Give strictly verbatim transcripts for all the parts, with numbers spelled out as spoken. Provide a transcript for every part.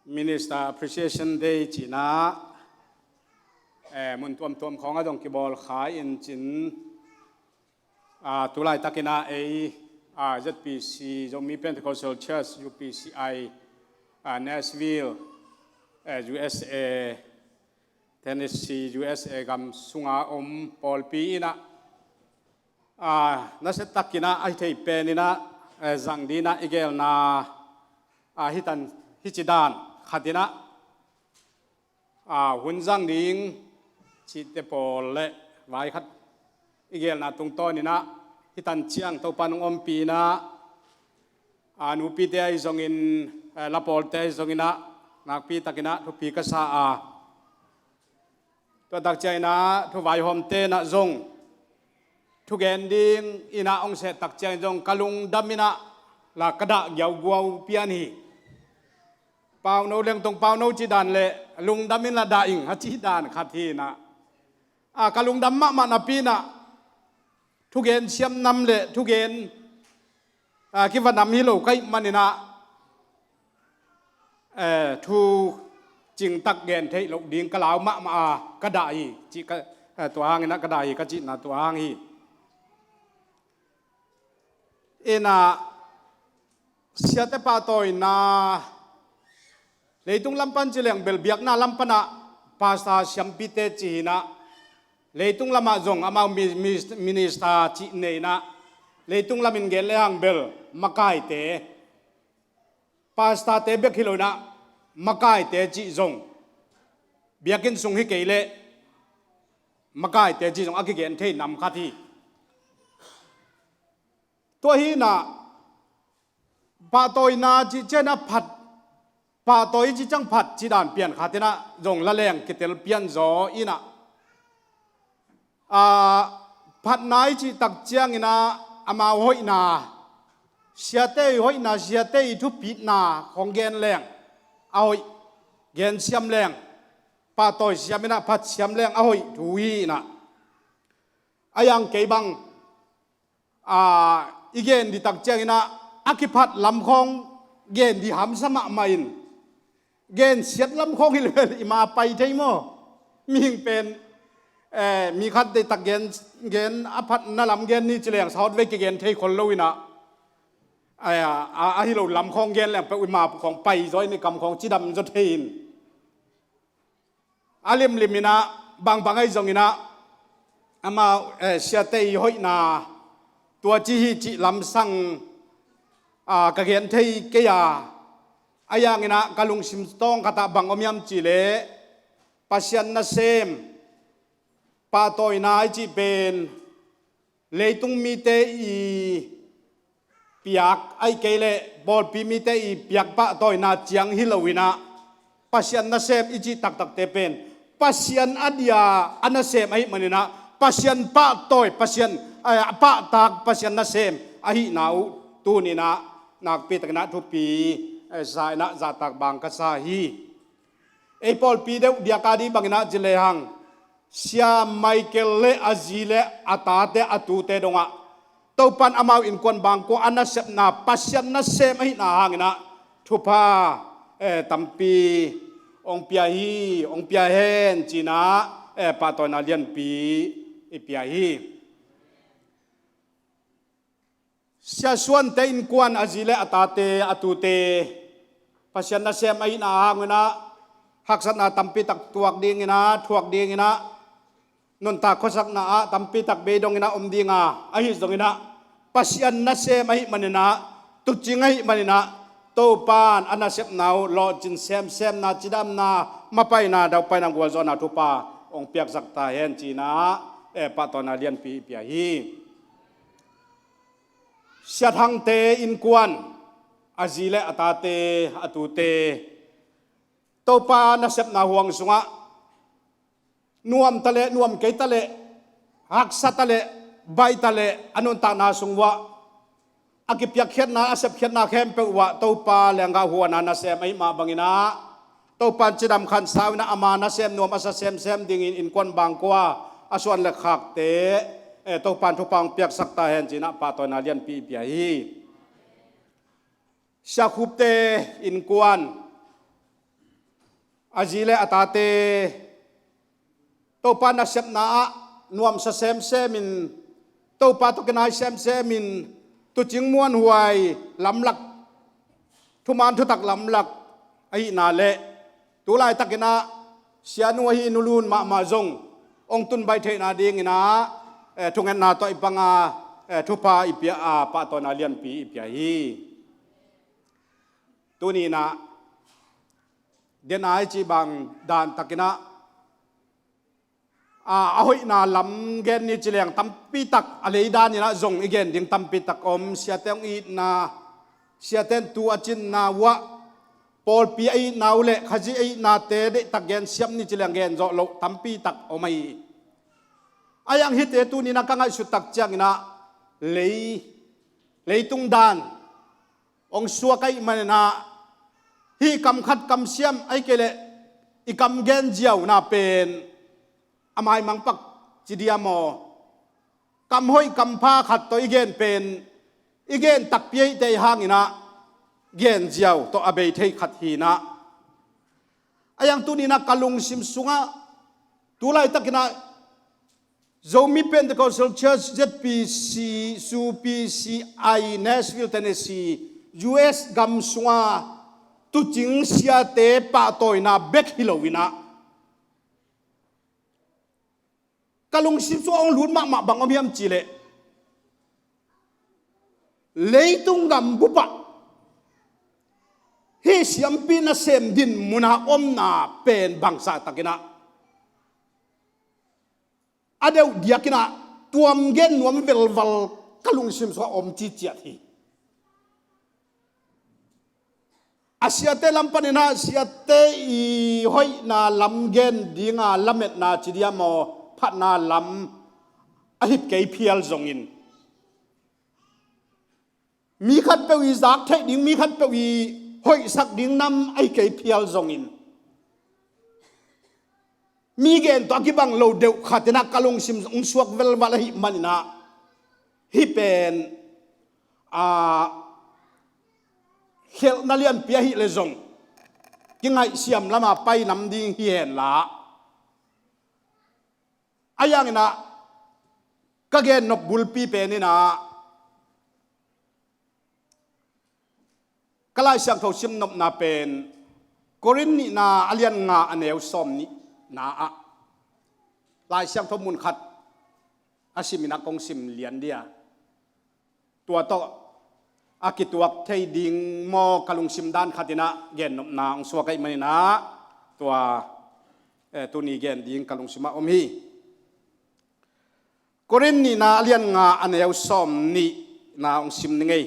Minister Appreciation Day cihna, eh, mun tuamtuam khawng a dong kibawl kha in cin, ah, tulai takinah ei, ah, Z P C, Zomi Pentecostal Church, U P C I, ah, Nashville, eh, U S A, Tennessee, U S A gam sunga om pawlpi inah, ah, nasia takinah a hi thei peninah, eh, zang dinah i gelna, ah, hitan hici dan khatinah, ah, hun zang ding cihte pawl le vai khat i gelna tungtawninah hitan ciang Topa nung ompinah, ah, nupite ahi zongin, eh, lapawlte ahi zonginah nakpi takinah thupi ka sa a, tua tak cianginah thuvaihawmte inah zong thugen ding inah hong seh tak ciangin zong ka lungdam inah la ka dah giauguau pian hi. Pauno lengtong pauno cih dan le lungdam in la dah ing a cih dan khat hi inah, a, ka lungdam mahmah napi inah thugen siam nam le thugen, a, kiva nam hi lo ka hih maninah, eh, thu cingtak gen theih loh ding ka lau mahmah a ka dah hi cih ka, eh, tua hanginah ka dah hi ka cihna tua hang hi. Inah siate pahtawina leitung lam pan ci leng bel biakna lam panah pastor siampite ci hinah, leitung lamah zong amau mi-, mi-, minister cih nei inah, leitung lamin gen le hang bel makaite, pastorte bek hi lo inah makaite cih zong biakinn sung hi kei leh makaite cih zong a kigen thei nam khat hi. Tua hi inah pahtawina cih cianah phat, pahtawi cih ciang phat cih dan pian khatinah zong la leng kitel pian zaw inah, a, phatna i cih tak cianginah amau hoihna, siate i hoihna, siate i thupitna khawng gen leng a hoih, gen siam leng, pahtawi siam inah phat siam leng a hoih thu hi inah, a yang kei bang, a, i gen dih tak cianginah a kiphat lam khawng gen dih hamsa mahmah in, gensiat lam khawng hi lel i ma pai thei maw? Mihing pen, eh, mi khat deihtak gen, gen a phatna lam gen ni ci leng sawt vei kigen thei khol lo inah, a, a, a hi lo lam khawng gen leng peuh i ma khawng pai zaw in i kam khawng cidam zaw thei in. A limlim inah bangbang ahi zonginah amau, eh, siate i hoihna tua ci hi cih lamsang, a, ka gen thei kei a, a yanginah ka lungsim tawng khatah bang om hiam cih leh Pasian nasem pahtawina i cih pen leitung mite i piak ahih kei leh pawlpi mite i piak pahtawina ciang hi lo inah, Pasian nasem i cih taktakte pen Pasian a dia a nasem ahih maninah Pasian pahtawi, Pasian, eh, a pahtak Pasian nasem ahihna uh tuninah nakpi takinah thupi, eh, sa inah zahtak bang ka sa hi. Ei pawlpi deuh diaka dih banginah ci lehang Sia Michael le a zi le a tate a tute dongah Topan amau innkuan bangkua a nasepna Pasian nasem ahihna hanginah thupha, eh, tampi hong pia hi, hong pia hen cinah, eh, pahtawina lianpi i pia hi. Sia Suante innkuan a zi le a tate a tute Pasian nasem ahihna hanginah haksatna tampitak tuak dinginah, thuak dinginah, nuntak khuasakna ah tampitak bei donginah om dinga, ahi zonginah Pasian nasem ahih maninah, tuucing ahih maninah, Topan a nasepna uh lawhcin semsemna, cidamna, mapaina, daupaina, gualzawhna thupha hong piaksak ta hen cinah, eh, pahtawina lianpi i pia hi. Sia Thangte innkuan a zi le a tate a tute Topa nasepna huang sungah nuam ta leh nuam kei ta leh, haksa ta leh, baih ta leh, a nuntakna sung uah a kipiakkhiatna, a sepkhiatna khempeuh uah Topa lenggah huana nasem ahih mah banginah Topan cidam khansau inah ama nasem nuam a sa semsem dingin innkuan bangkua a suan le khakte, eh, Topan thupha hong piaksak ta hen cinah pahtawina lianpi i pia hi. Sia Khupte innkuan a zi le a tate Topa nasepna ah nuamsa semsemin, Topa tawh kinai semsemin, tuucing muanhuai lamlak, thuman thutak lamlak ahihna le tu laitakin ah sianu ahi Nu Lun mahmah zong hong tunbaih theihna dingin ah, eh, thungetna tawh i panga, eh, thupha i pia a, pahtawina lianpi i pia hi. Tuni-in ah dena i cih bang dan takin ah, a, a hoihna lam gen ni ci leng tampi tak, a lei danin ah zong i gen ding tampi tak om. Siate hong itna, siate in thu a cinna uh ah, pawlpi a itna uh le Khazih a itnate deihtak gen siam ni ci leng gen zawh loh tampi tak om ahi hi. Ahi hang hihte tuni-in ah ka ngaihsut tak ciangin ah lei, leitung dan hong suak ahih manin ah, hih kam khat kam siam ahih kei leh i kam gen ziauna pen a maimang pak ci diam aw? Kam hoih kam pha khat tawh i gen pen, i gen takpi ahih teh hangin ah gen ziau tawh a bei thei khat hi-in ah, ahi hang tuni-in ah ka lungsim sungah tu laitakin ah Zomi Pentecostal Church, Z P C, ZPCI, Nashville, Tennessee, U S gam sunga tuucing siate pahtawina bek hi lo-in ah, ka lungsim sungah hong lut mahmah bang om hiam cih leh, leitung gambup ah hih siampi nasem dinmun a omna pen bangzah takin ah a deuh diakin ah tuam gen nuam velval ka lungsim sungah om ciciat hi. A siate lam panin ah siate i hoihna lam gen dinga lametna ci diam aw, phatna lam a hip kei phial zongin, mi khatpeuh i zak theih ding, mi khatpeuh i hoihsak ding nam ahi kei phial zongin, mi gen tawh a kibang lo deuh khat in ah ka lungsim hong suak velval ahih manin ah, hih pen, a, khelhna lianpi ahih leh zong kingaihsiam lama pai nam ding hi henla, ahi hangin ah ka gen nop bulpi pen in ah, ka Lai Siangtho sim nopna pen Korin nihna a lian nga a neu sawm nihna ah, Lai Siangtho mun khat a sim in ah kong sim lian dia, tua tawh a kituak thei ding maw ka lungsim dan khat in ah gen nopna hong suak ahih manin ah, tua, eh, tuni gen ding ka lungsim ah om hi. Korin nihna a lian nga a neu sawm nihna hong sim ni ngei.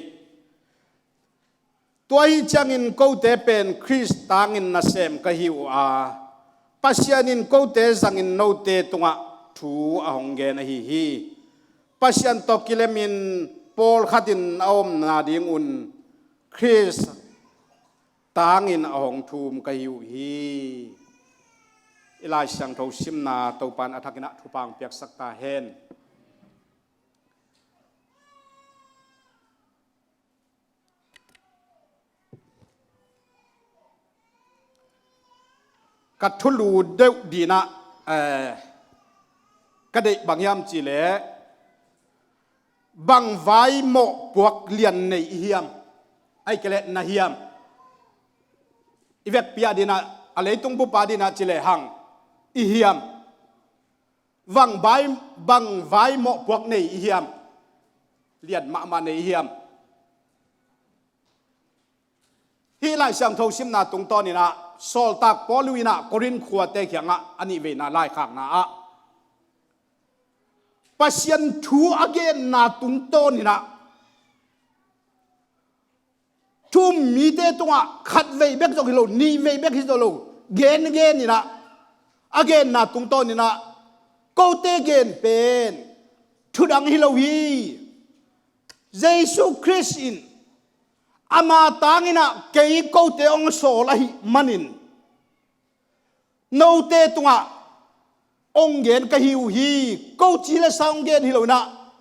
Tua ahih ciangin kote pen Khrist tangin nasem ka hi uh a, Pasian in kote zangin note tungah thu a hong gen ahi hi. Pasian tawh kilemin pawlkhat in a omna dingun Khrist tangin a hong thum ka hi uh hi. I Lai Siangtho simna Topa in a thakin ah thupha hong piaksak ta hen. Ka thulu deuh dingin ah, eh, ka deih bang hiam cih leh, bang vai mawhpuak lian nei i hiam, ahih kei leh na hiam? I vekpi a dingin ah, a leitung bup a dingin ah ci lehang i hiam? Bang vai, bang vai mawhpuak nei i hiam? Lian mahmah nei i hiam? Hih Lai Siangtho simna tungtawnin ah, sawltak Paul in ah Korin khuate kiangah a nihveina laikhakna ah, Pasian thu a genna tungtawnin ah, thu um mite tungah khatvei bek zong hi lo, nihvei bek hi zo lo, gengenin ah, a genna tungtawnin ah, kote gen pen thu dang hi lo hi. Jesu Khrist in ama tangin ah kei kote hong sawl ahih manin, note tungah hong gen ka hi uh hi. Ko ci le sa hong gen hi lo-in ah,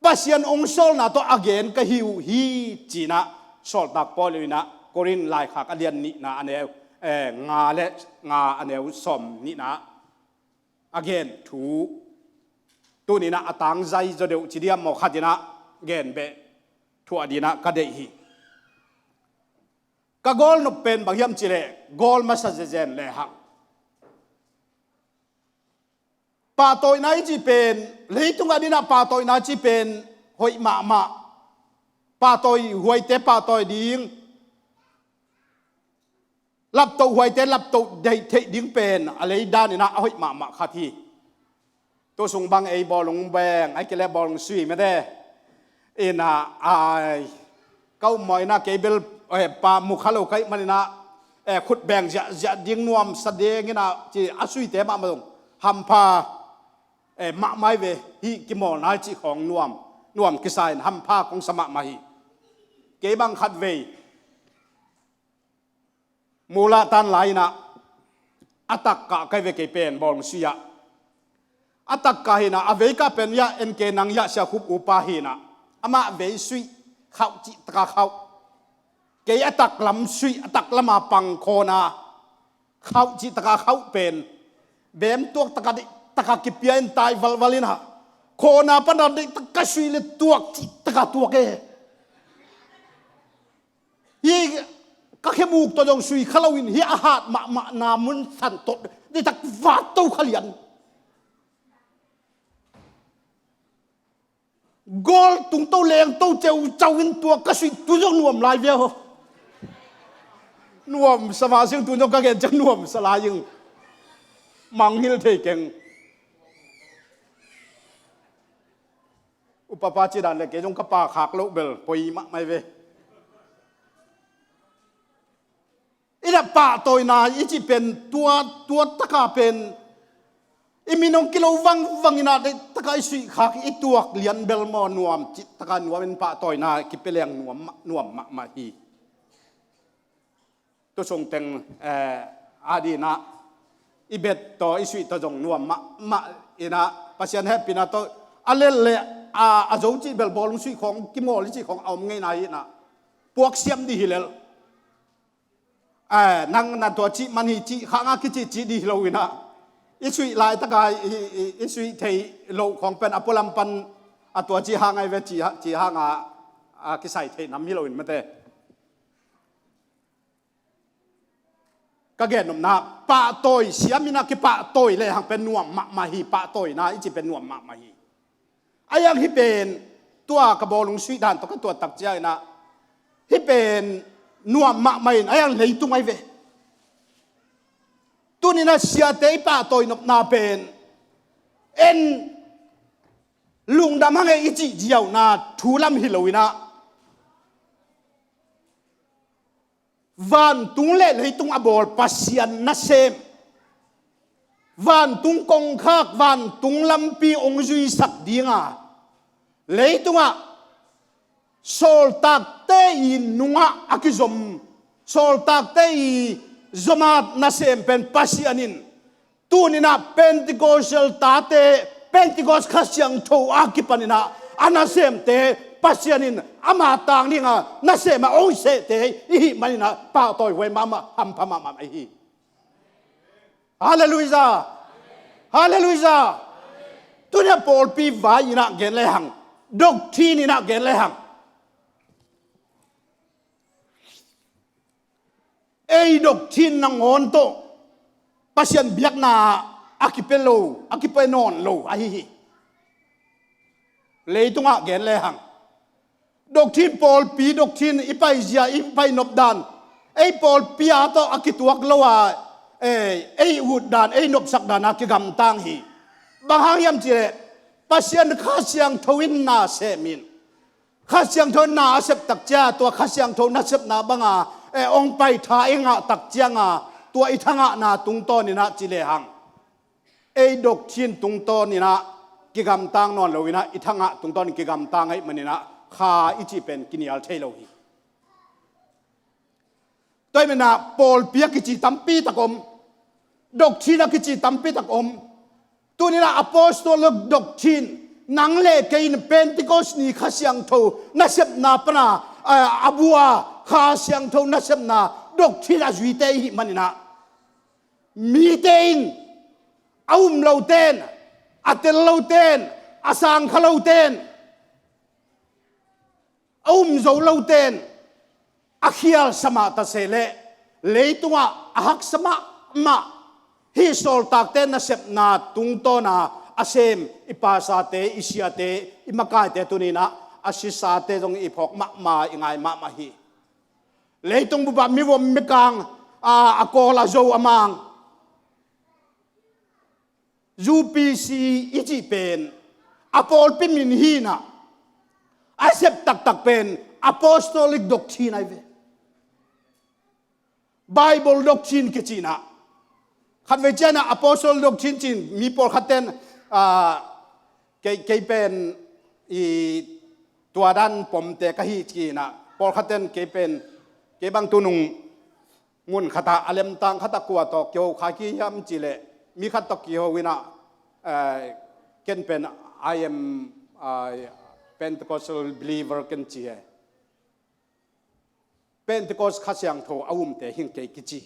Pasian hong sawlna tawh a gen ka hi uh hi, ci-in ah sawltak Paul in ah Korin laikhak a lian nihna a neu eh, nga le nga a neu sawm nihna a gen thu tuninah a tangzai zaw deuh ci diam maw khatinah gen beh thuah dinah ka deih hi. Ka gawl nop pen bang hiam cileh gawl masa zezen lehang pahtawina i cih pen, leitung a dinah pahtawina i cih pen hoih mahmah. Pahtawi huaite pahtawi ding, laptoh huaite laptoh deih theih ding pen a lei daninah a hoih mahmah khat hi. Tu sung bang ei bawlung beng ai kei le bawlung sui mete ina ai ka um maw ina kei bel, eh, pa mukha lo ka ih maninah, eh, khut beng ziahziah ding nuamsa dinginah ci a suite mahmah zong hampha, eh, mahmah hi ve. Hih kimawlna i cih khawng nuam, nuam kisa in hampha kong sa mahmah hi. Kei bang khat vei mulah tan lai inah a takkah kai ve kei pen bawlung sui ah a takkah hinah a veikah pen iah en ke nang iah siakhup upa hinah amah vei suih khauh cih taka khauh, kei a taklam suih a taklama pang khawna khauh cih taka khauh pen bem tuak taka dih taka kipia in tai valval inah khawna pana dih taka suih le tuak cih taka tuak e. Hi ka khemuk tawh zong sui kha loin hi a hat mahmahna mun san tawh ditak vat to kha lian. Gawl tungto lengto ceucau in tua ka suih tu zong nuam lai ve aw. Nuam sa mah sing tu zong ka gen ciang nuam sa lai ing. Manghil thei keng. Upapa ci dan le kei zong ka pa khak loh bel poi mahmah hi ve. Ina pahtawina i cih pen tua, tua taka pen i min hong kilo vangvang ina deih taka i suih khak i tuak lian bel maw nuam cih taka nuam in pahtawina kipia leng nuam mah, nuam mahmah hi. Tu sung teng, eh, a dinah i bet tawh i suih tawh zong nuam mahmah inah Pasian hehpihna tawh a lel le a, a zo cih bel bawlung suih khawng kimawl i cih khawng a om ngeina hinah puak siam dih hi lel. Eh, nang na tua cih man hi cih khanga kicih cih dih lo inah i suih laitaka i, i, i suih thei loh khawng pen a pualam pan a tua cih hang ai ve cih, cih hanga a kisai thei nam hi lo in mate. Ka gennopna pahtawi siam inah kipahtawi lehang pen nuam mahmah hi. Pahtawina i cih pen nuam mahmah hi. A iang hi pen tua ka bawlung suih dan tawh ka tuat tak ciang inah hi pen nuam mahmah in a iang leitung ai ve. Tuninah siate i pahtawi nopna pen en lungdam hang e i cih ziauna thu lam hi lo inah vantung le leitung a bawl Pasian nasem, vantung kongkhak, vantung lampi hong zuisak dinga leitungah sawltakte i nungah a kizom, sawltakte i zoma nasem pen Pasian in tuninah Pentecostal tate, Pentecost Kha Siangtho a kipaninah a nasemte Pasian in ama tang dinga nasem a oisehte i hih maninah pahtawi huai mahmah hampha mahmah ahi hi. Halleluiah. Halleluiah. Tunia pawlpi vai inah gen lehang, doctrine inah gen lehang ei doctrine nangawn tawh Pasian biakna a kipia lo, a kipia nawn lo ahi hi. Leitungah gen lehang doctrine, pawlpi doctrine i paizia, i painop dan ei pawlpi a tawh a kituak lo a, eh, ei ut dan, ei nopsak dan a kigamtang hi. Bang hang hiam cihleh Pasian Kha Siangtho in na sem in Kha Siangtho na a sep tak cia tua Kha Siangtho nasepna banga, eh, hong pai tha i ngah tak cianga tua i thangahna tungtawninah ci lehang ei doctrine tungtawninah kigamtang nawn loinah i thangah tungtawnin kigamtang ahih maninah kha i cih pen kinial thei lo hi. Tua hi menah pawlpi a kici tampi tak om, doctrine a kici tampi tak om. Tuninah apostolic doctrine, nang le kei in Pentecost ni Kha Siangtho nasepna pana, eh, a bua Kha Siangtho nasepna doctrine a zuite i hih maninah, mite in, a um loten, a tel loten, a sangkha loten, a um zo loten a khialsa mah ta se leh, leitungah a haksa mahmah hih sawltakte nasepna tungtawna a sem i pasate, i siate, i makaite tuninah a sisate zong i phawk mahmah, i ngai mahmah hi. Leitung bupah mivom mikang, a, a kawl a zo a mang. U P C i cih pen a pawlpi min hinah, a sep taktak pen apostolic doctrine ahi ve. Bible doctrine kicinah, khatvei cianah apostolic doctrine cin mi pawlkhatten, ah, kei, kei pen i tua dan pomte ka hi cinah, pawlkhatten kei pen, kei bang tunung mun khatah, a lemtang khatah kua tawh kiho kha ki hiam cihleh, mi khat tawh kiho inah, eh, ken pen I am, ah, Pentecostal believer ken ci he. Pentecost Kha Siangtho a umte hing kei kici.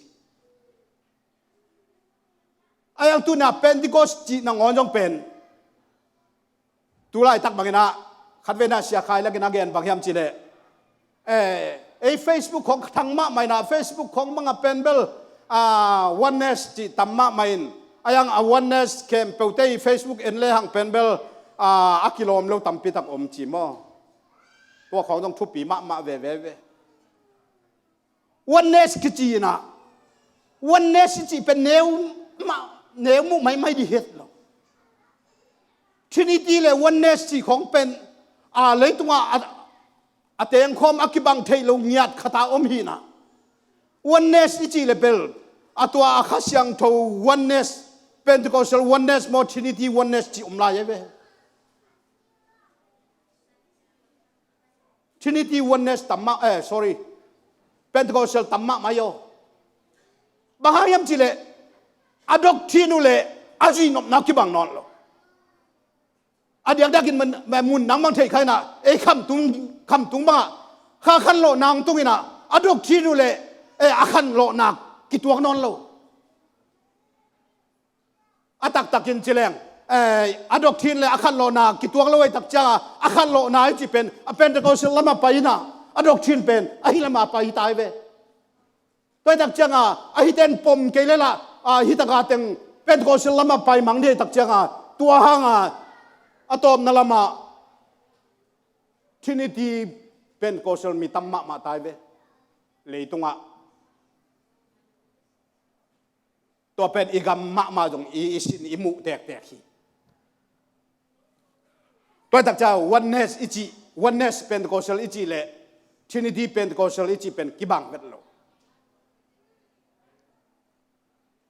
A yang tuna Pentecost cih nangawn zong pen, tu laitak banginah, khatveina Sia Khai Lak in a gen bang hiam cihleh, eh, ei Facebook khong thang mahmah inah, Facebook khong bangah pen bel, ah, oneness cih tam mahmah in, a yang a oneness khempeuhte i Facebook en lehang pen bel, ah, a kilawm lo tampitak om ci maw? Tua khong zong thupi mahmah veve ve. Oneness kici inah, oneness i cih pen neu mah, neu muh maimai dih het lo. Trinity le oneness cih khong pen, a, leitungah a, a tengkhawm a kibang theih lo ngiat khatah om hinah. Oneness i cih le bel, a tua a Kha Siangtho oneness, Pentecostal oneness maw, Trinity oneness cih om lai e ve. Trinity oneness tam mah, eh, sorry, Pentecostal tam mahmah hi aw. Bang hang hiam cihleh, a doctrine uh le a zuihnopna uh kibang nawn lo. A diakdiakin mun, mun nang bang theih kha inah, ei khamtung, khamtung bangah kha khanlawhna hong tung inah, a doctrine uh le, eh, a khanlawhna kituak nawn lo. A taktakin ci leng, eh, a doctrine le a khanlawhna kituak lo ei tak cianga, a khanlawhna i cih pen a Pentecostal lamah pai inah, a doctrine pen ahi lamah pai hi ta hi ve. Tua ei tak cianga, a hiten pom kei lela, a, hi taka teng Pentecostal lamah pai mang dih ei tak cianga, tua hanga a tawpna lamah Trinity Pentecostal mi tam mahmah ta hi ve. Leitungah tua pen i gam mahmah zong i, i sin i muh tektek hi. Tua takcia oneness i cih, oneness Pentecostal i cih le Trinity Pentecostal i cih pen kibang vet lo.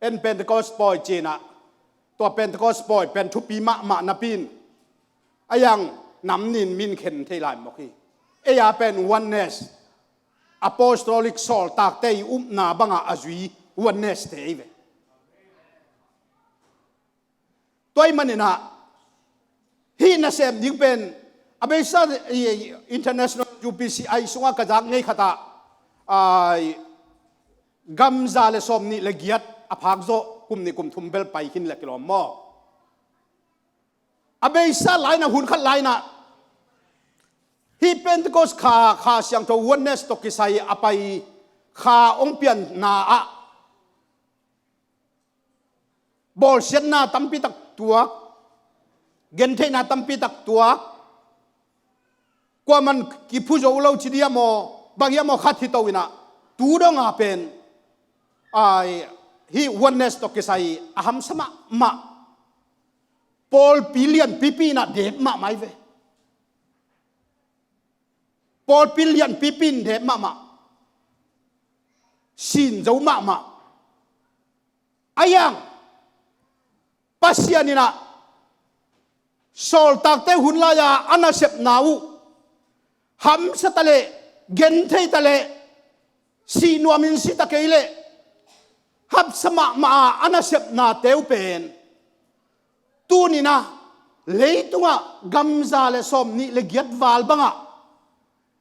En Pentecost pawi cinah, tua Pentecost pawi pen thupi mahmah napi in, a yang nam nin min khen thei lai mawk hi. Ei a pen oneness, apostolic sawltakte i upna bangah a zui oneness te ei ve. Tua ahih maninah, hih nasem ding pen, a beisa i, i, international U P C I sungah ka zak ngei khatah, ai, gam za le sawm nih le giat a phak zawh kum nih kum thum bel pai khin le kilawm maw? A beisa lainah, hun khat lainah, hih Pentecost kha, Kha Siangtho oneness tawh kisai a pai kha hong pianna ah bawlsiatna tampi tak tuak, gentheihna tampi tak tuak, kuaman kiphu zo lo ci diam aw, bang hiam aw khat hi to inah, tu donga pen, ai, hih oneness tawh kisai a hamsa mahmah pawlpi lianpipi inah dep mahmah hi ve. Pawlpi lianpipi in dep mahmah, sin zo mahmah. A yang Pasian inah sawltakte hun lai-a a nasepna uh hamsa ta leh, genthei ta leh, sih nuamin si ta kei leh, hapsa mahmah a a nasepnate uh pen tuninah leitungah gam za le sawm nih le giat val bangah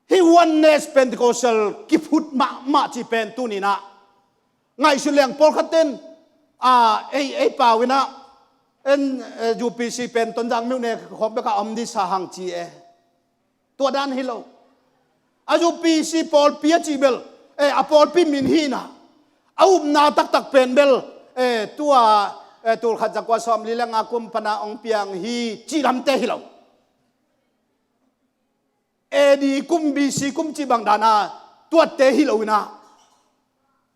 hih oneness Pentecostal kiphut mahmah cih pen tuninah Ngaihsut leng pawlkhat ten, a, ei, ei pau inah, en, eh, U P C pen Tonzang myone khawng bekah om dih sa hang ci e. Tua dan hi lo. A U P C pawlpi a cih bel, eh, a pawlpi min hi inah, a upna taktak pen bel, eh, tua, eh, tulkhat zakua sawmli le nga kum pana hong piang hi cih lamte hi lo. A D kum, B C kum cih bang dana tuatte hi lo inah,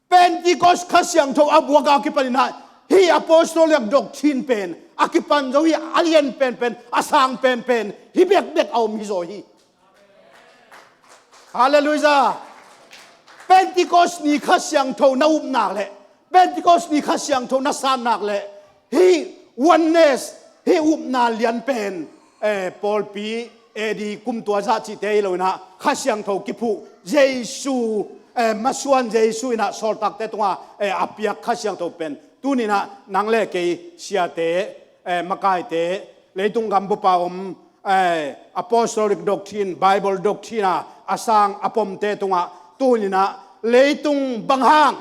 Pentecost Kha Siangtho a buak a kipan inah, hih apostolic doctrine pen a kipan zo hi. A lian penpen, a sang penpen hih bekbek a om hi zaw hi. Halleluiah. Pentecost ni Kha Siangtho na upnak le Pentecost ni Kha Siangtho na sannak le hih oneness, hih upna lian pen, eh, pawlpi A D kum tua zah cihte hi lo inah, Kha Siangtho kiphuh Jesu, eh, masuan Jesu inah sawltakte tungah, eh, a piak Kha Siangtho pen tuni inah nang le kei siate, eh, makaite, leitung gambupa om, eh, apostolic doctrine, Bible doctrine a, a sang a pomte tungah tuni inah leitung bang hang,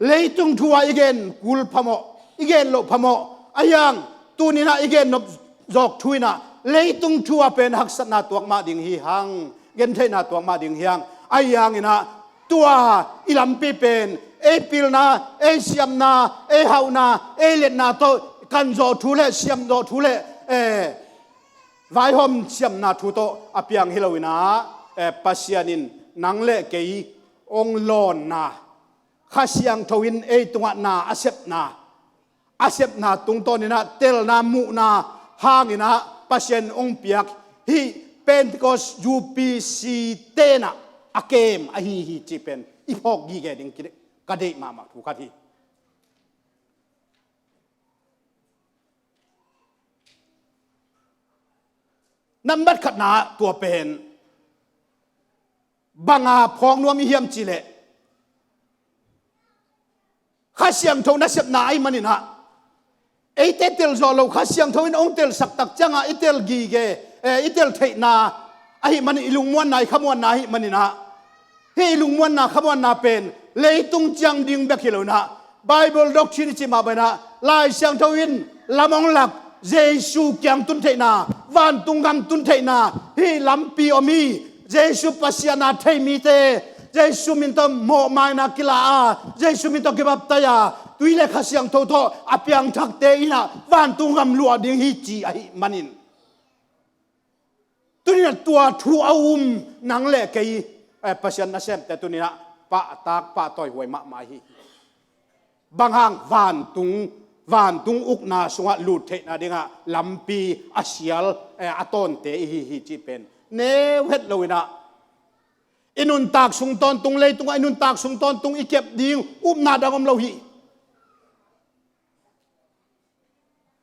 leitung thu a i gen kul phamawh, i gen loh phamawh, a hiang tuni inah i gen nop zawk thu inah leitung thu a pen haksatna tuak mah ding hi hang, gentheihna tuak mah ding hi hang. A hiang inah tua i lampi pen ei pilna, ei siamna, ei hauhna, ei liatna tawh kan zawh thu le siam zawh thu le, eh, vaihawm siamna thu tawh a piang hi lo inah, eh, Pasian in nang le kei hong lawnna, Kha Siangtho in ei tungah na a sepna, a sepna tungtawn inah telna muhna hang inah Pasian hong piak hih Pentecost U P C tenah a kem ahi hi cih pen i phawk gige ding ki-, ka deih mahmah thu khat hi. Nambat khatna tua pen banga phawk nuam i hiam cih leh, Kha Siangtho nasepna ahih manin ah, eite tel zawh lo, Kha Siangtho in hong telsak tak ciangah i tel gige, eh, i tel theihna ahih manin, i lungmuanna, i khamuanna ahih manin ah, hih i lungmuanna, khamuanna pen leitung ciang ding bek hi lo in ah, Bible doctrine i cih mah bangin ah, Lai Siangtho in lam hong lak, Jesu kiang tun theihna, vantung gam tun theihna, hih lampi om hi. Jesu Pasian a thei mite, Jesu min tawh mawhmaina kila a, Jesu min tawh kibaptai a, tui le Kha Siangtho tawh a piangthakte in ah vantung gam luah ding hi ci ahih manin, tuni in ah tua thu a um nang le kei, eh, Pasian nasemte tuni in ah pahtak pahtawi huai mahmah hi. Bang hang? Vantung, vantung ukna sungah lut theihna dingah lampi a sial, eh, a tawnte i hi hi cih pen neu het lo in ah, i nuntak sung tawntung, leitungah i nuntak sung tawntung i kep ding upna dang om lo hi.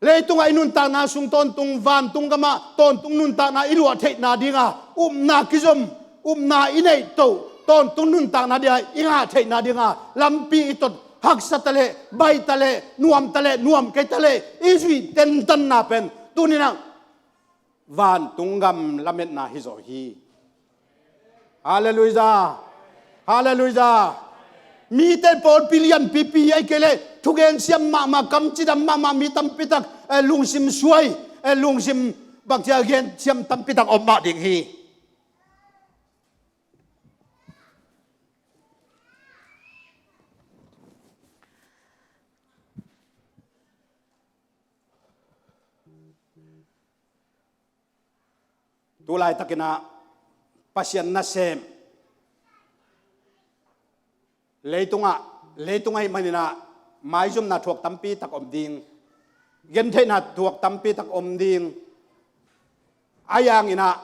Leitungah i nuntakna sung tawntung, vantung gamah tawntung nuntakna i luah theihna dingah upna kizom, upna i neih toh, tawntung nuntakna dingah i ngah theihna dingah lampi i tot, haksa ta leh, bai ta leh, nuam ta leh, nuam kei ta leh i zuih tentanna pen tuni in ah vantung gam lametna hi zaw hi. Halleluiah. Halleluiah. Mite pawlpi lianpipi hi, ahih kei leh thugen siam mahmah, kam cidam mahmah mi tampi tak, eh, lungsim suai, eh, lungsim bangcia gen siam tampi tak om mah ding hi. Tu laitakin ah Pasian nasem leitungah, leitung ahih manin ah maizumna thuak tampi tak om ding, gentheihna thuak tampi tak om ding. Ahi hangin ah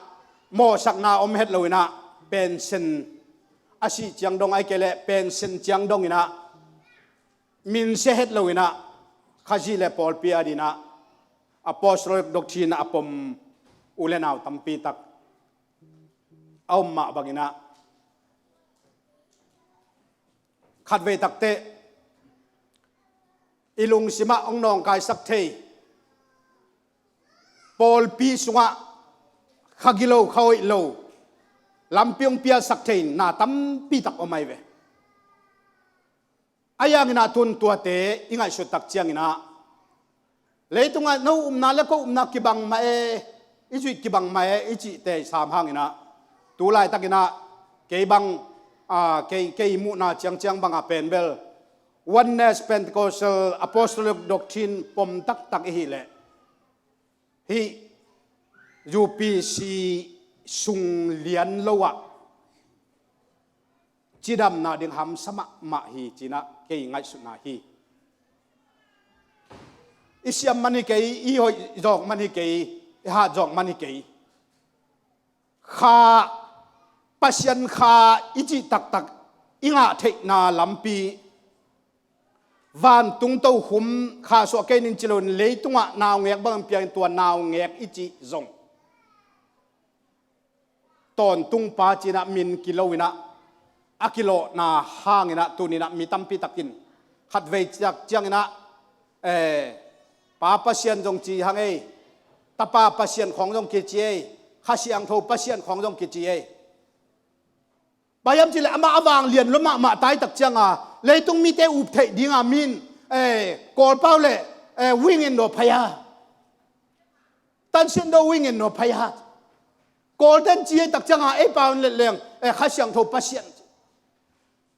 mawhsakna om het lo in ah, pension a sih ciang dong, ahih kei leh pension ciang dong in ah minsia het lo in ah, Khazih le pawlpi adingin ah apostolic doctrine a pom u le nau tampi tak a om mah bangin ah, khatvei takteh i lungsim ah hong nawngkaisak thei, pawlpi sungah kha gilo, kha hoih lo lampi hong pialsak thei na tampi tak om ahi ve. A yanginah tun tuate i ngaihsut tak cianginah leitungah no upna le ko upna kibang mah e, i zuih kibang mah e i cihte i sam hanginah tu laitakinah kei bang, a, kei, kei muhna ciangciang banga pen bel Oneness Pentecostal Apostolic Doctrine pom taktak i hih leh hih U P C sung lian lo ah cidamna ding hamsa mahmah hi cinah kei ngaihsutna hi. I siam man hi kei, i hoih zawk man hi kei, i hat zawk man hi kei. Kha, Pasian kha i cih taktak i ngah theihna lampi vantung tokhum kha suah kei ning ci loin leitungah naungek bangin piangin tua naungek i cih zong tawntung pa cinah min kilo inah a kilawhna hanginah tuninah mi tampi takin khatvei ciak cianginah, eh, Pa Pasian zong ci hang ei, Tapa Pasian khawng zong kici ei, Kha Siangtho Pasian khawng zong kici ei. Bang hiam cihleh amah a vang lian lua mahmah taitak cianga leitung mite up theih dinga min, eh, Kawlpau le, eh, wingin no phaya. Tansian do wingin no phaya. Kawlten ci ei tak cianga ei paun letleng, eh, Kha Siangtho Pasian.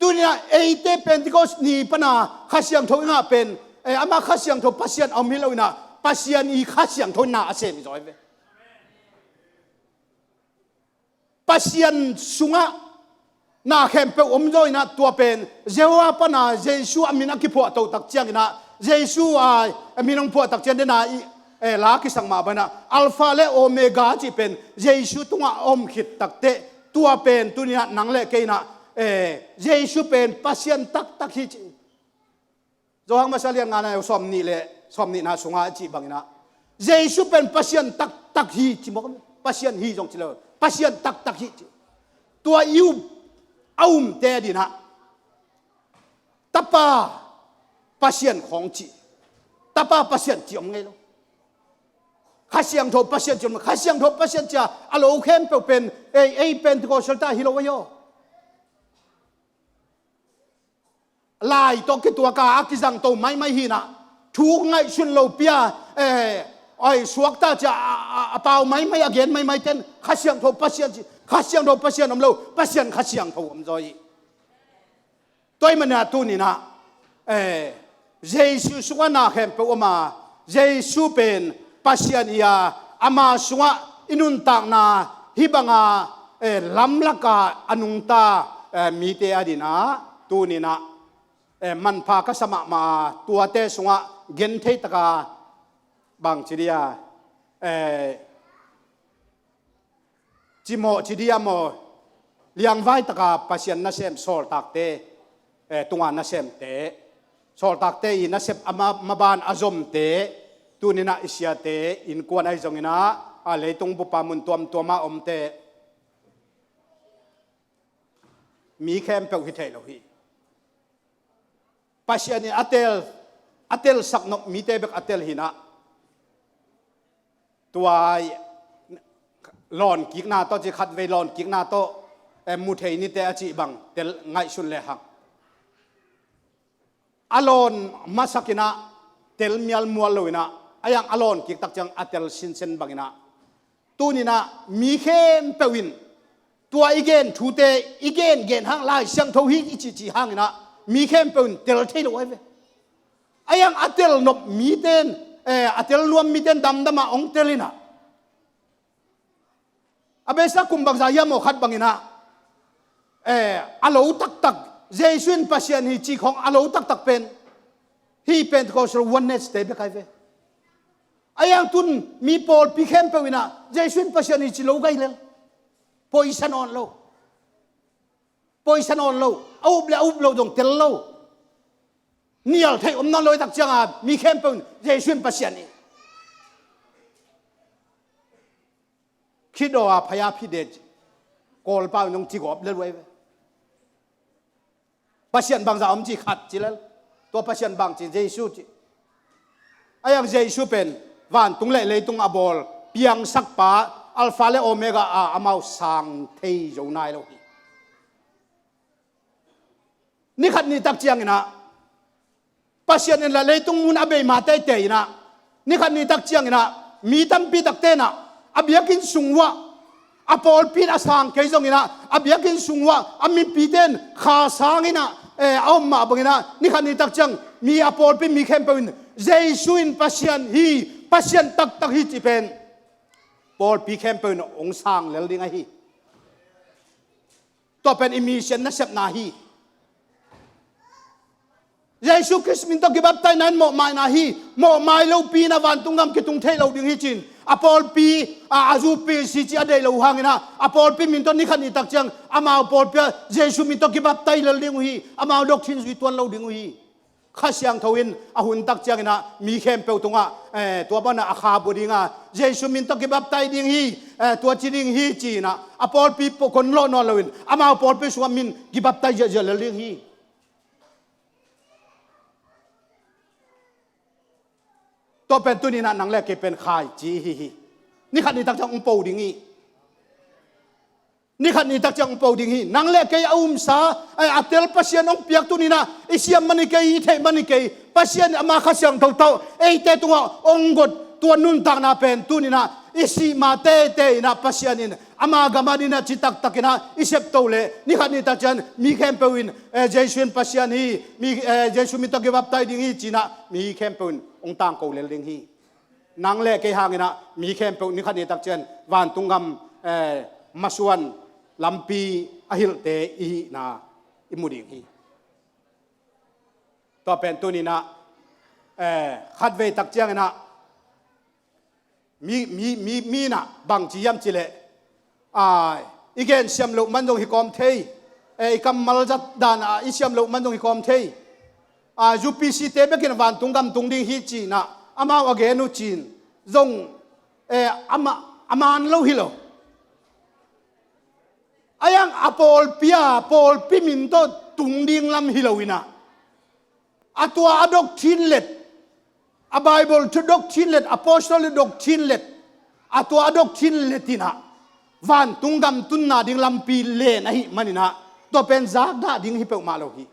Tunia eite Pentecost ni pana Kha Siangtho i ngah pen, eh, amah Kha Siangtho Pasian a om hi lo inah Pasian i Kha Siangtho na a sem i zaw hi ve. Pasian sungah na khempeuh om zaw inah tua pen Jehovah pana Jesu a min a kiphuahto tak cianginah Jesu a, a min hong phuah tak ciang dena i, eh, la kisang mah banah Alpha le Omega cih pen Jesu tungah a om khit takteh tua pen tuninah nang le kei inah, eh, Jesu pen Pasian taktak hi ci. Johan masa lian ngana sawm nih le sawm nihna sunga a cih banginah Jesu pen Pasian taktak hi ci mawk. Pasian hi zong ci lo, Pasian taktak hi ci. Tua i up a umte dinah Tapa Pasian khawng ci, Tapa Pasian ci om ngei lo. Kha Siangtho Pasian ci om, Kha Siangtho Pasian cia a lo khempeuh pen ei, ei Pentecost ta hi lo ahi aw. Lai tawh kituaka a kizangto maimai hinah thu ngaihsun lo pia, eh, oi suakta cia a, a, a pau maimai a gen maimai ten Kha Siangtho Pasian ci, Kha Siangtho Pasian om lo, Pasian Kha Siangtho om zaw hi. Tua i mana tuninah, eh, Jesu sungah na khempeuh om a, Jesu pen Pasian hi a, ama sungah i nuntakna hih banga, eh, lamlaka a nungta, eh, mite a dinah tuninah, eh, manpha ka sa mahmah a, tuate sungah gentheitaka bangci dia, eh, cimawh ci dia maw, liangvaitaka Pasian nasem sawltakte, eh, tunga nasemte, sawltakte i nasep a ma, maban a zomte, tuninah i siate, innkuan ahi zonginah a leitung bupa mun tuamtuama omte, mi khempeuh hi thei lo hi. Pasian in a tel, a telsak nop mite bek a tel hinah tua lawnkikna tawh ci khatvei lawnkikna tawh, eh, mu thei nite a cih bang tel ngaihsun lehang a lawn masakinah tel mialmual loinah a yang a lawnkik tak ciang a tel sinsen banginah tuninah mi khempeuh in tua i gen thute i gengen hang Lai Siangtho hi i cihcih hanginah mi khempeuh in tel thei lo ahi ve. A yang a tel nop miten, eh, a tel nuam miten damdamah hong tel inah a beisa kum bangza hiam aw khat banginah, eh, a lo taktak Jesu in Pasian hi cih khawng a lo taktak pen hih Pentecostal Oneness te bek ahi ve. A yang tun mi pawlpi khempeuh inah Jesu in Pasian hi ci lo gai lel. Poisa nawn lo. Poisa nawn lo. A up le a up lo zong tel lo. Nial theih om nawn lo i tak cianga mi khempeuh in Jesu in Pasian hi. Khidaw a phaya phide ci. Kawlpau in hong cigawp lel uh ahi ve. Pasian bangza om ci khat ci lel. Tua Pasian bang ci Jesu ci. A yang Jesu pen vantung le leitung a bawl piangsakpa Alpha le Omega a amau sang thei zo nai lo hi. Ni khat ni tak cianginah Pasian in lah leitung mun a bei ma teitei in ah, ni khat ni tak ciangin ah mi tampi takte in ah a biakinn sung uah, a pawlpi in a sang kei zongin ah, a biakinn sung uah a mipite in kha sangin ah, eh, a om mah bangin ah, ni khat ni tak ciang mi, a pawlpi mi khempeuh in Jesu in Pasian hi, Pasian taktak hi cih pen pawlpi khempeuh in hong sang lel ding ahi. Tua pen i mission nasepna hi. Jesu Khrist min tawh kibaptaina in mawhmaina hi. Mawhmai lopi in ah vantung gam kitung thei lo ding hi ci-in, a pawlpi, a, a zu P C ci a deih lo uh hangin ah, a pawlpi min tawh ni khat ni tak ciang amau pawlpi ah Jesu min tawh kibaptai lel ding uh hi. Amau doctrine zui tuan lo ding uh hi. Kha Siangtho in a hun tak ciangin ah mi khempeuh tungah, eh, tua banah a kha bua ding a, Jesu min tawh kibaptai ding hi, eh, tua ci ding hi ci-in ah, a pawlpi pawh kon lawh nawn loin amau pawlpi sungah min kibaptai ziahziah lel ding hi. Tua pen tuni in ah nang le kei pen kha i ci hi hi. Ni khat ni tak ciang hong po ding hi. Ni khat ni tak ciang hong po ding hi. Nang le kei a umsa, eh, a tel Pasian hong piak tuni in ah i siam man hi kei, i theih man hi kei. Pasian ama Kha Siangtho tawh eite tungah hong got tua nuntakna pen tuni in ah i sih ma teitei in ah Pasian in ama gam adingin ah citak takin ah i septo leh, ni khat ni tak ciang mi khempeuh in, eh, Jesu in Pasian hi, mi, eh, Jesu min tawh kibaptai ding hi ci-in ah mi khempeuh in hong tangko lel ding hi. Nang le kei hangin ah mi khempeuh ni khat ni tak ciang vantung gam, eh, masuan lampi a hilhte i hihna i mu ding hi. Tua pen tuni in ah, eh, khatvei tak ciangin ah mi, mi, mi, mi in ah bang ci hiam cih leh, a, i gen siam loh man zong hi kawm thei, eh, i kammal zat dan a i siam loh man zong hi kawm thei. A, U P C te bekin vantung gam tung ding hi ci-in ah amau a gen uh cih zong, eh, a ma-, a man lo hi lo. A yang a pawlpi a, pawlpi min tawh tung ding lam hi lo in ah, a tua a doctrine let, a Bible thu doctrine let, apostle doctrine let, a tua a doctrine let in ah vantung gam tunna ding lampi len ahih manin ah, tua pen zakdah ding hi peuhmah lo hi.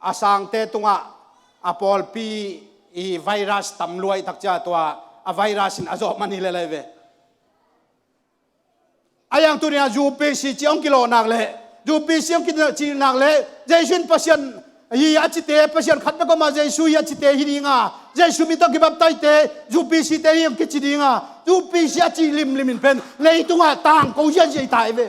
A sangte tungah a pawlpi i virus tam luai tak ciang tua a virus in a zawh man hi lel lai ve. A yang tuni in ah U P C ci hong kilawh nak leh, U P C hong kicih nak leh, Jesu in Pasian hi a cite, Pasian khat bek om a, Jesu hi a cite hi ding a, Jesu min tawh kibaptaite U P C te hi hong kici ding a, U P C a cih limlim in pen leitungah tangko ziahziah hi ta hi ve.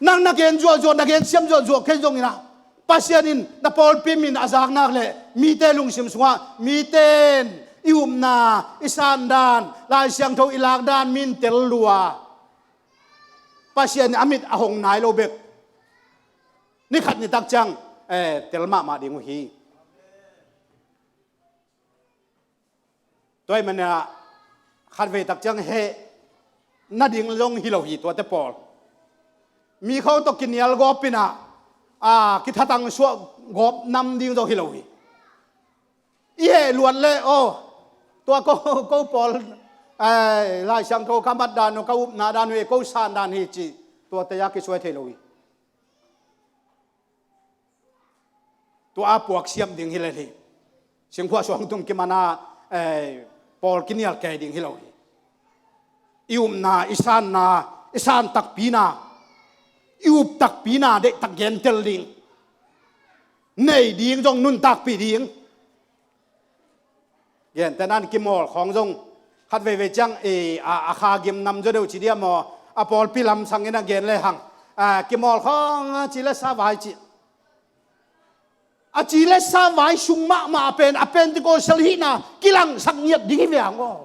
Nang na gen zuahzuah, na gen siam zuahzuah kei zongin ah, Pasian in na pawlpi min a zak nak leh mite lungsim sungah, mite in i upna, i sandan, Lai Siangtho i lakdan min tel lua, Pasian in a mit a hong nai lo bek ni khat ni tak ciang, eh, tel mahmah ding uh hi. Tua ahih manin ah khatvei tak ciang heh nading zong hi lo hi tuate pawl. Mi khawng tawh kinial gawp in ah, a, kithatang suah gawp nam ding zong hi lo hi. I heh luat leh, aw, tua ko, ko pawl, ai, Lai Siangtho ka mat dan uh, ka upna dan uh, ko sandan hi ci, tuate a kisuai thei lo hi. Tua a puak siam ding hi lel hi. Singkhuah suang tung kiman a, eh, pawl kinial kei ding hi lo hi. I upna, i sanna, i san takpina, i up takpina deihtak gentel ding, nei ding zong nuntakpih ding. Gentehna in kimawl khawng zong khat veivei ciang, eh, a, a kha gim nam zaw deuh ci diam maw? A pawlpi lam sangin a gen lehang, a, kimawl khawng a ci le sa vai ci. A ci le sa vai sung mahmah a pen, a Pentecostal hihna kilangsak ngiat ding hi ve hang aw.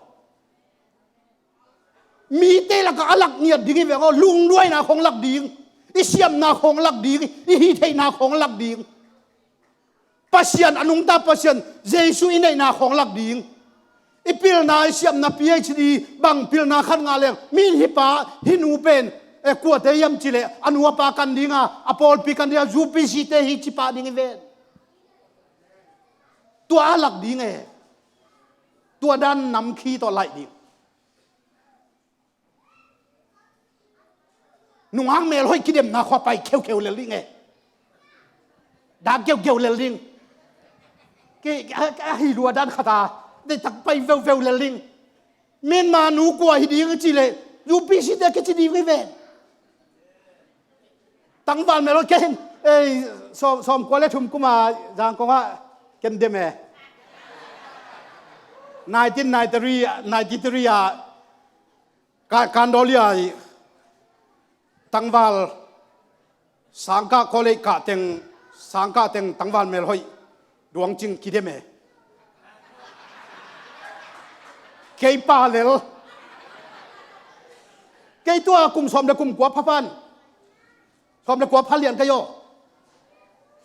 Mite lakah a lak ngiat ding hi ve hang aw. Lungduaina khawng lak ding, i siamna khawng lak ding, i hihtheihna khawng lak ding. Pasian, a nungta Pasian, Jesu i neihna khawng lak ding. I pilna, i siamna, P H D, bang pilna khat ngah leng, mi in hih pa, hih nu pen, eh, kuate hiam ci leh, a nu a pa kan ding a, a pawlpi kan ding a, U P C te hi ci pah ding hi ven. Tua a lak ding e. Tua dan nam khi tawh laih ding. Nungak mel hoih kidemna khua pai kheukheu lel ding e. Dak geugeu lel ding. Kei a, a hi lua dan khata, deihtak pai veuveu lel ding. Myanmar nu kua hi ding i cih leh U P C te kici ding hi ve. Tangval melhoih kei hin, ei, sawm, sawmkua le thum kuma Zangkong ah ken dem e. Nineteen ninety-three, ninety-three ah Ka, Kandolia i tangval sangkah college kah teng, sangkah teng tangval melhoih duangcing kidem e. Kei pa lel. Kei tua kum sawm le kum kua pha pan. Sawm le kua pha lian ka hi aw.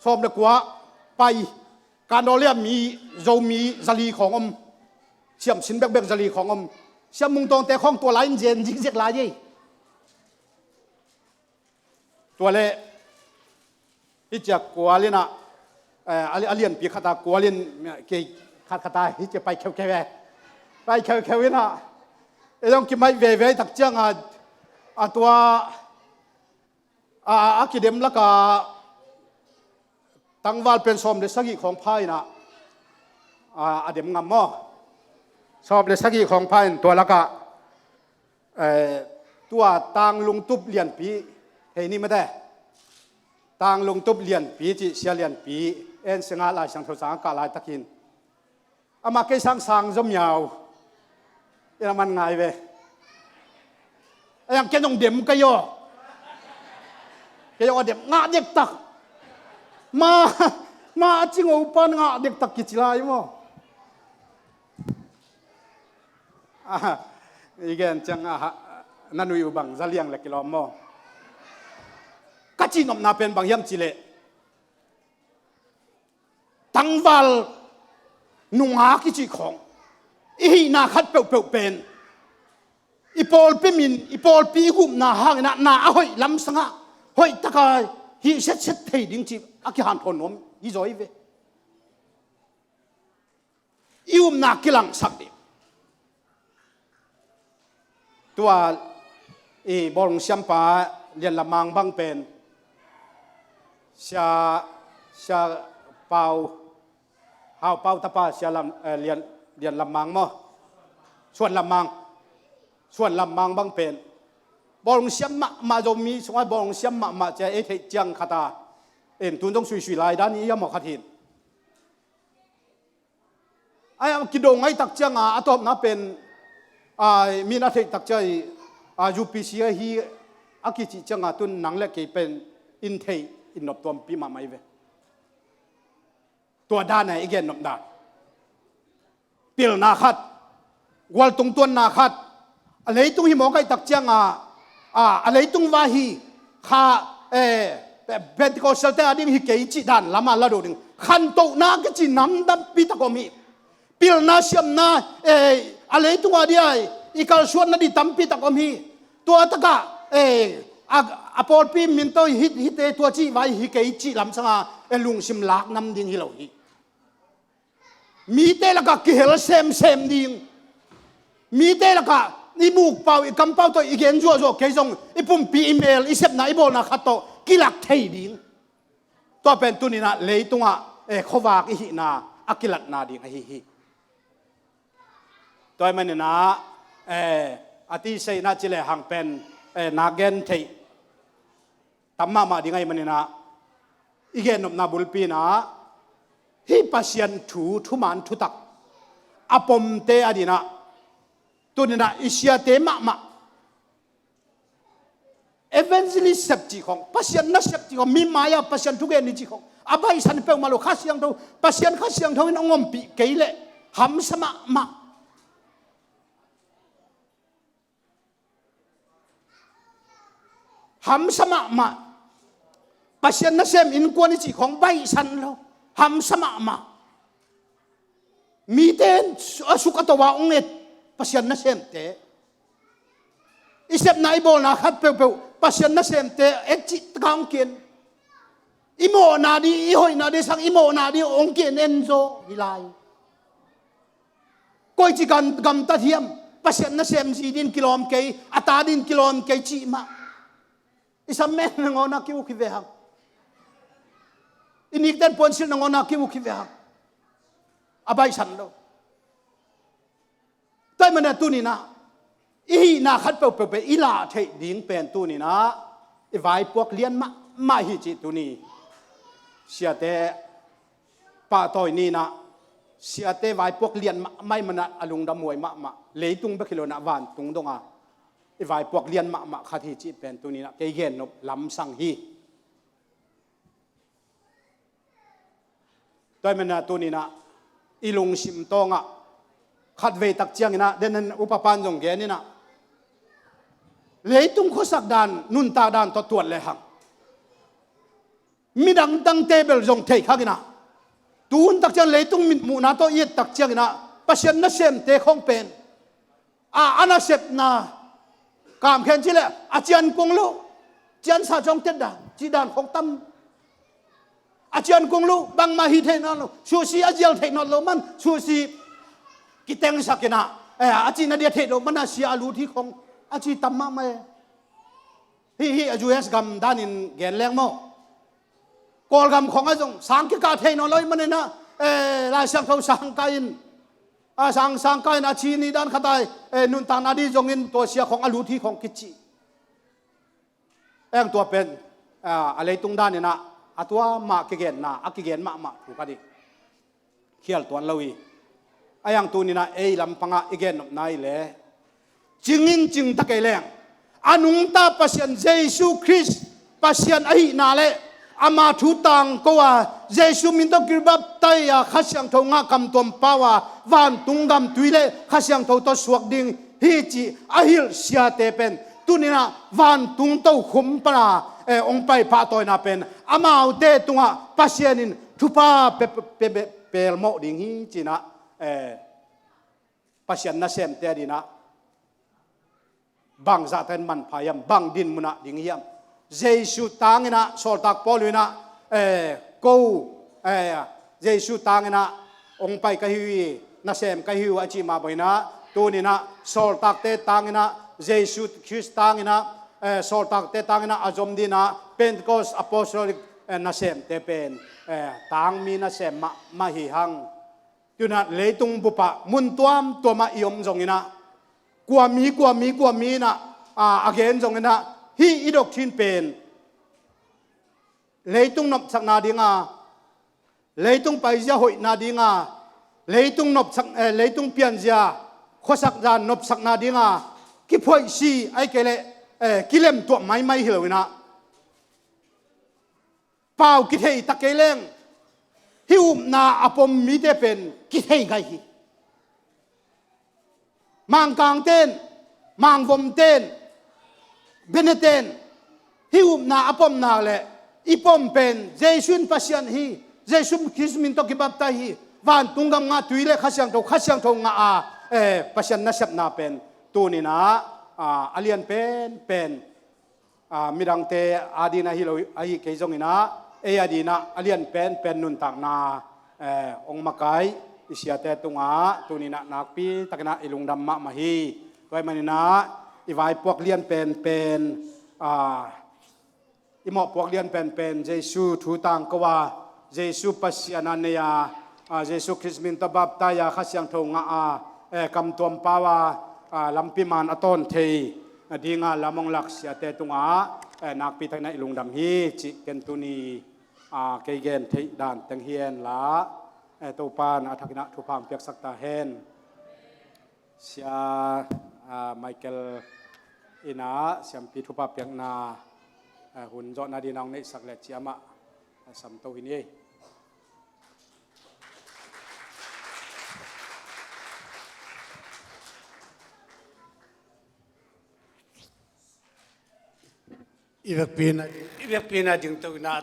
Sawm le kua pai. Kandolia mi, Zomi zali khawng om. Siamsin bekbek zali khawng om. Siam Mung Tawngte khawng tua lai in zen zikzek lai ei. Tua le hi ciak kual in ah, eh, a, a lianpi khat ah kual in kei khat khat ah hi ciak pai kheukheu e. Pai kheukheu in ah. E zong kimaih veve tak ciang a, a tua a, a kidem laka tangval pen sawm le sagih khawng pha in ah, a, a dem ngam maw? Sawm le sagih khawng pha in tua laka, eh, tua Tanglungtup Lianpi, hei ni mate. Tanglungtup Lianpi cih Sia Lianpi, en singa Lai Siangtho sang a kah laitakin Amah kei sang sang zom yau. Ina man ngai ve. Ayang kei nong dem kei aw. Kei aw dem ngah dektak. Ma, ma a cing aw pan ngah dektak kici lai maw. Ah, i gen ciang ah, na nui uh bang za liang le kilawm maw. Ka cihnopna pen bang hiam cih leh tangval nungak i cih khawng i hihna khat peuhpeuh pen i pawlpi min, i pawlpi i gupna hangin ah na a hoih lamsangah hoih taka hih setset thei ding cih a kihanthawn nuam hi zaw hi ve. I upna kilangsak ding. Tua i bawlung siampa Lian Lam Mang bang pen sia, sia Pau, Hau Pau tapa sia Lam, eh, Lian, Lian Lam Mang maw? Suan Lam Mang. Suan Lam Mang bang pen bawlung siam mahmah, Zomi sungah bawlung siam mahmah cia ei theih ciang khata. En tun zong suisui lai dan i a maw khat hin. Ai, a kidong ngai tak cianga a tawpna pen, ai, min a theih tak cia i, a, U P C ahi a kicih cianga tun nang le kei pen in theih in nop tuampi mahmah i ve. Tua dan a i gen nop dan. Pilna khat, gualtung tuanna khat, a leitung hi mawk aih tak cianga, a, a leitung vai hi kha, eh, Pentecostal te a ding hi kei cih dan lama la do ding. Khantohna kici nam tampi tak om hi. Pilna siamna, eh, a leitung a dia i kalsuanna di tampi tak om hi. Tua taka, eh, a, a pawlpi min tawh hi, hite tua cih vai hi kei cih lamsanga, eh, lungsim lak nam ding hi lo hi. Mite lakah kihel semsem ding. Mite lakah i mukpau, i kampau tawh i gen zuahzuah kei zong i pumpi, i mel, i sepna, i bawlna khat tawh kilak thei ding. Tua pen tuninah leitungah, eh, khuavak i hihna a kilatna ding ahi hi. Tua i maninah, eh, a tiseina ci le hang pen, eh, na gen theih tam mahmah ding ahi maninah i gennopna bulpi inah hih Pasian thu, thuman thutak a pomte a dinah tuninah i siate mahmah evangelist sep cih khong, Pasian nasep cih khong, mi mai-ah Pasian thugen ni cih khong a baihsan peuhmah lo. Kha Siangtho, Pasian Kha Siangtho in hong ompih kei leh hamsa mahmah. Hamsa mahmah. Pasian nasem innkuan i cih khong baihsan lo. Hamsa mahmah. Mite a suk a to a hong et Pasian nasemte. I sepna i bawlna khat peuhpeuh Pasian nasemte et cih taka hong kien. I mawhna ding, i hoihna ding sang i mawhna ding hong kien en zaw hi lai. Koici gam, gamtat hiam? Pasian nasem zi din kilawm kei, a ta din kilawm kei cih mah. I sam men nangawn a ki-uk hi ve hang. I ni ten puansilh nangawn a ki-uk hi ve hang. A baihsan lo. Tua ahih manin ah tuni-in ah i hihna khat peuhpeuh pen i lah theih ding pen tuni-in ah i vaipuak lian mahmah hi cih tuni siate pahtawi ni-in ah, siate vaipuak lian mahmah ahih manin ah a lungdam huai mahmah, leitung bek hi lo-in ah vantung dong a i vaipuak lian mahmah khat hi cih pen tuni-in ah kei gennop lamsang hi. Tua ahih manin ah tuni-in ah i lungsim tawngah khatvei tak ciangin ah, den upa pan zong gen in ah, leitung khuasak dan, nuntak dan tawh tuat lehang midang dangte bel zong thei khak in ah, tu hun tak ciang leitung mitmuhna tawh i et tak ciangin ah Pasian nasemte khawng pen a, a nasepna kamkhen cih leh a cian kung lo, ciansa cawng tet dan, cih dan khawng tam. A cian kung lo, bangmah hih theih nawn lo, suahsi a zial theih nawn lo man, suahsi kitengsak in ah, eh, a cihna dia theih loh man a sia a lut hi khawng a ci tam mahmah e. Hih, hih a U S gam danin gen leng maw, Kawlgam khawng ah zong sang kikah theih nawn lo ahih manin ah, eh, Lai Siangtho sang kah in, a, sang, sang kah in a ci ni dan khat ai, eh, nuntakna ding zongin tua sia khawng a lut hi khawng kici. Eng tua pen, a, a leitung danin ah a tua mah kigenna, a kigen mahmah thu ka ding khial tuan lo hi. A yang tuni-in ah ei lampangah i gennopna hi leh, cingin cingta kei leng, a nungta Pasian Jesu Khrist Pasian ahihna le ama thu tangko a, Jesu min tawh kibaptai a, Kha Siangtho ngah, kamtuam pau a, vantung gam tui le Kha Siangtho tawh suak ding hi cih a hilh siate pen tuni-in ah vantung tokhom pana, eh, hong pai pahtawina pen amaute tungah Pasian in thupha pe, pe, pe, pelmawh ding hi ci-in ah, eh, Pasian nasemte adingin ah bang zahtakin manpha hiam, bang dinmun ah ding hiam? Jesu tangin ah, sawltak Paul in ah, eh, ko, eh, Jesu tangin ah hong pai ka hi uh hi, nasem ka hi uh a cih mah bangin ah, tuni-in ah sawltakte tangin ah, Jesu Khrist tangin ah, eh, sawltakte tangin ah a zom dingin ah Pentecost Apostolic, eh, nasemte pen, eh, tangmi nasem mahmah hi hang. Tu-in ah leitung bup ah mun tuamtuam ah i om zongin ah, kua mi, kua mi, kua mi in ah, a, a gen zongin ah, hih i doctrine pen leitung nopsakna ding a, leitung paizia hoihna ding a, leitung nopsak, eh, leitung pianzia, khuasak zan nopsakna ding a kiphoihsi, ahih kei leh, eh, kilemtuah maimai hi lo-in ah, pau kithei ta kei leng, hih upna a pom mite pen kithei gai hi. Mangkangte in, Mangvomte in, Benete in, hih upna a pom nak leh, i pom pen Jesu in Pasian hi, Jesu Khrist min tawh kibaptai hi, vantung gam ngah, tui le Kha Siangtho, Kha Siangtho ngah a, eh, Pasian nasepna pen tuni-in ah, ah, a lian penpen, a, midangte adingin ahi lo, ahi kei zongin ah, ei adingin ah a lian penpen nuntakna, eh, hong makai i siate tungah tuni-in ah nakpi takin ah i lungdam mahmah hi. Tua ahih manin ah i vaipuak lian penpen, a, i mawhpuak lian penpen Jesu thu tangko a, Jesu Pasian a nei a, a, Jesu Khrist min tawh baptai a, Kha Siangtho ngah a, eh, kamtuam pau a, a, lampi man a tawn thei, a, ding a lam hong lak siate tungah, eh, nakpi takin ah i lungdam hi cih ken tuni, a, kei gen theih dan teng hi hen la, eh, Topa'n a thakin ah thupha hong piaksak ta hen. Sia, a, Michael in ah siampi thupha piakna, a, hun zawhna dingin ah hong neihsak leh ciamah, a, samto hi ni. I vekpi in ah, i vekpi in ah dingto in ah,